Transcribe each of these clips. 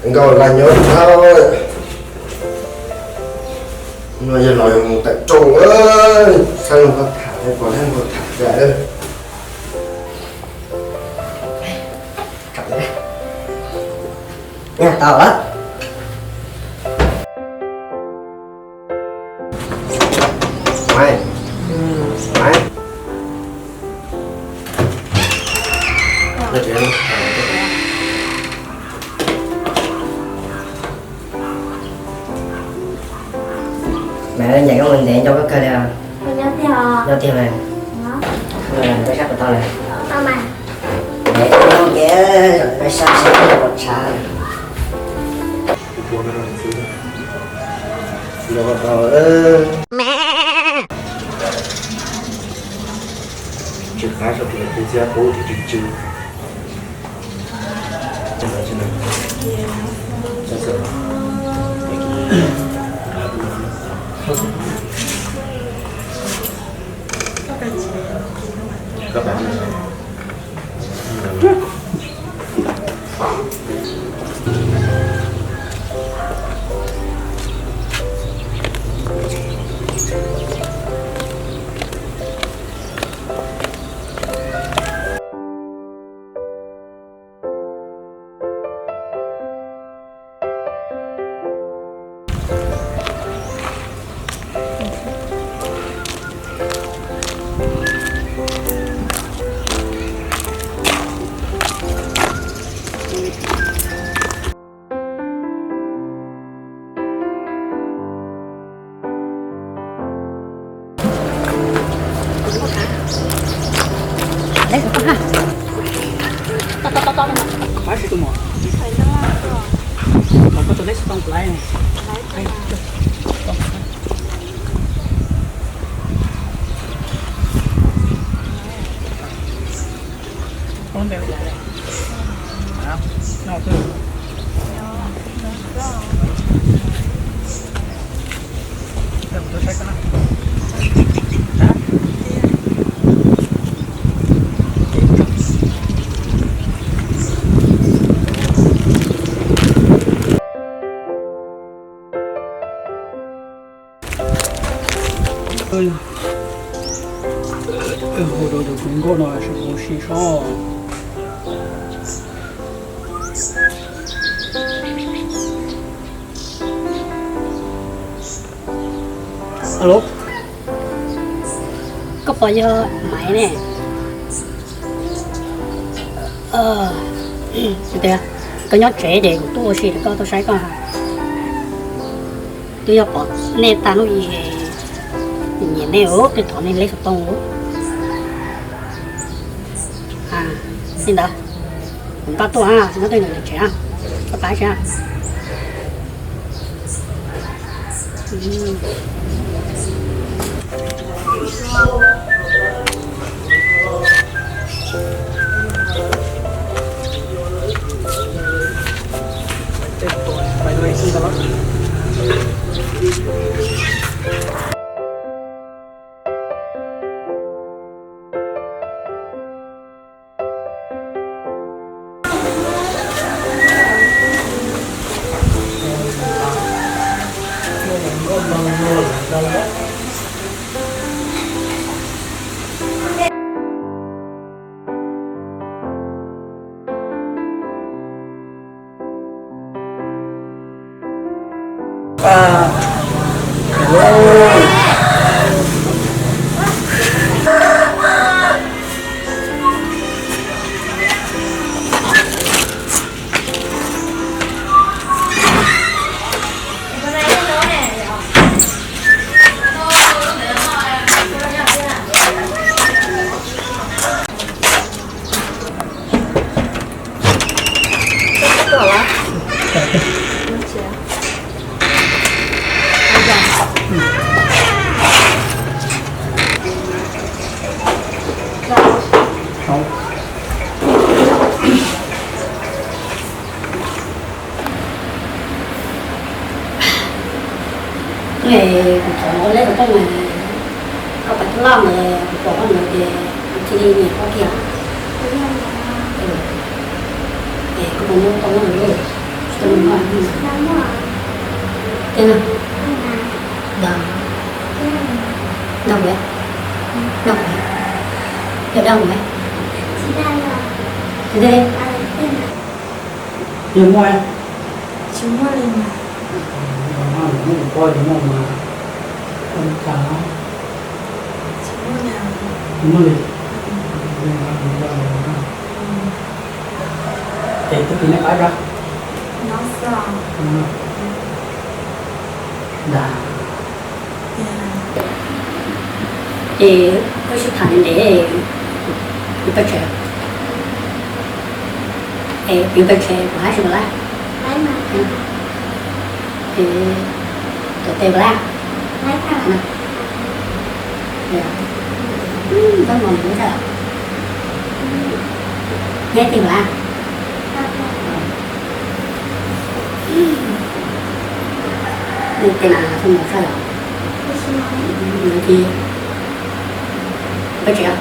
Nkaus las nyob dhau, no yog los yog mus tawm rooj, saib luag tham, pom luag tham cas. Tau lawm. Mas ncaim koj mus ntev nco koj kawg li. Nyob tiag mas. Peb sab puas tau lawm? Ntev koj nyob ua ke, peb sab sab pos tshav. Tsis qab sab pos txiab qub tsis tsw. Hu rau tus kws nkauj no seb puas si sob. Alo, koj puas yog Maiv ne? Tias koj nyob tsev ces kuv tuaj ua si rau koj, tuaj saib koj. Twb yog pom nej tag lub, nyiam nej, twb thov nej leb xov tooj. Li ntawd, kuv npaj tuaj, nyob twj ywm tsev, koj pab tsev. Kuv thov leb xov tooj, koj pab tub laj ntawd, kuv pom koj ntawd ces kuv cia li nyiam koj kiag. Tsis tau muaj. Tej no. Noj kuv, noj kuv, yog dab kuv. Yog muaj, tsis muaj li mas. Muaj kuv muaj mas, tsis muaj li. Ces twb kis nej pab tso. Ntag. Ces wb sib tham ntev, yus peb tsev, es yus peb tsev kuv hab tsis puas lab? Es cov tes puas lab? Nyob tig puas lab? Tej na txhob mus tshaj os. Mus tiv peb tsev.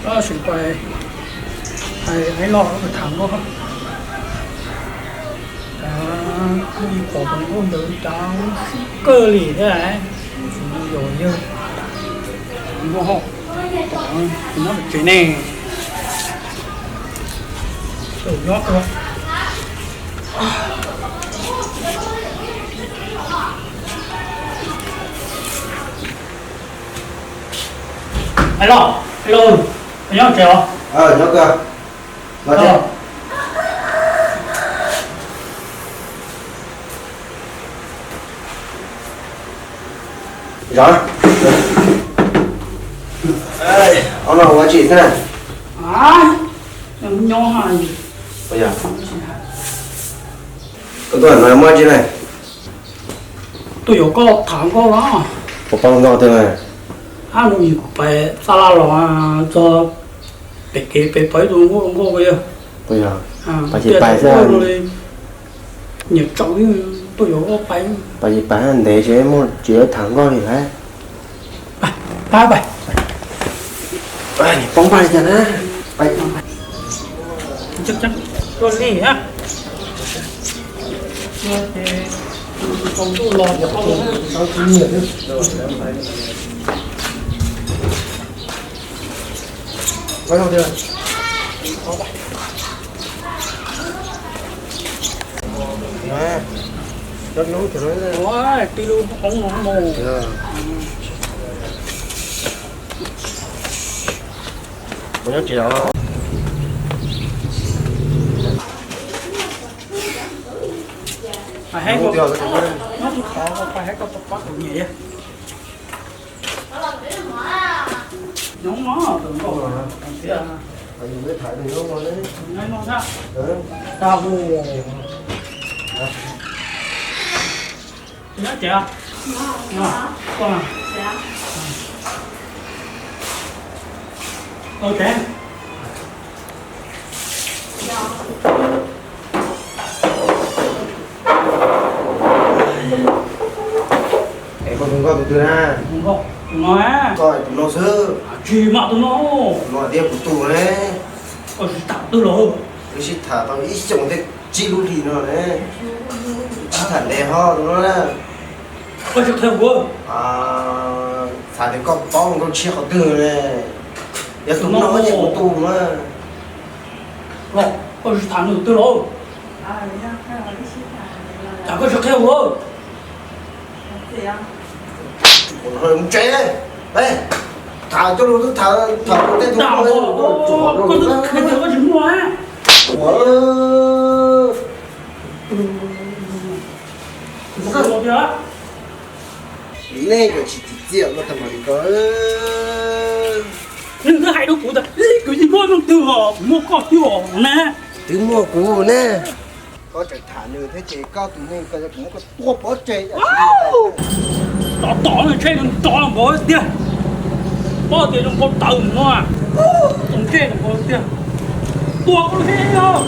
Tab sis pais hais los tham nkauj, kuj pom tus nkauj ntawd cas sib kawg li thiab, tsis yog yawg nkauj hauj, nyob pem tsev ne, nyob. Alo, alo, koj nyob tsev os? Nyob kawg. Los tsev. Zov. Ob no ua tsi xwb na? Nyob. Koj tuaj no muaj tsi na? Tuaj yuav koj tham nkauj los. Puas paub nkauj twg na? Ab, hnub ib kuv pais xa laj los txog pem kev pem pom ib tug nkauj nkauj ko yog. Pais ces pais xwb. Nyiam tsaum tuaj yuav koj pais. Pais ces pais ntev tsis muaj tsis tham nkauj li lawm. Pab pais. Poob pab li cas na. Tuaj li a. Ua, tij lub qoob no mus. Puas nyob tsev os? Nyob tus qhov pab kuv nyiam. Nyob no tus nkauj tiag. Nyob no thiab. Tag hu. Nyob tsev. Ua tsev. Es koj tus nkauj tus twg na? Tus no, tus no xwb. Tsis mam tus no. Tus no tias kuv tus ne. Koj sib tham twg los? Wb sib tham tau ib xyoos thiab tsib lub hlis no ne. Sib tham ntev ho tus no na. Koj tsis qhia kuv. Xav tias koj paub nkauj tshiab qhov twg ne. Yog tus no ces kuv tus na. Koj sib tham nws twg los? Cas koj tsis qhia kuv? Mus tsev, tham coj lus twb tham, tham tej tus koj twb qhia tias koj tsis muaj. Nej yuav tsis txi txiaj koj tag mam li ko. Nws twb hais rau kuv tias ib kwv yeej muaj leej twg os, kuv muaj koj xwb os na. Twb muaj kuv ne. Koj tseem tham nws thiab ces koj tus neeg ko yog kuv muab koj tua pov tseg. Tom tom no ntshe nws nrov los nkaus tiag. Paub tias zoo nkauj tawv no, tus ntsej zoo nkauj tiag. Tua kuv lub hib lauj.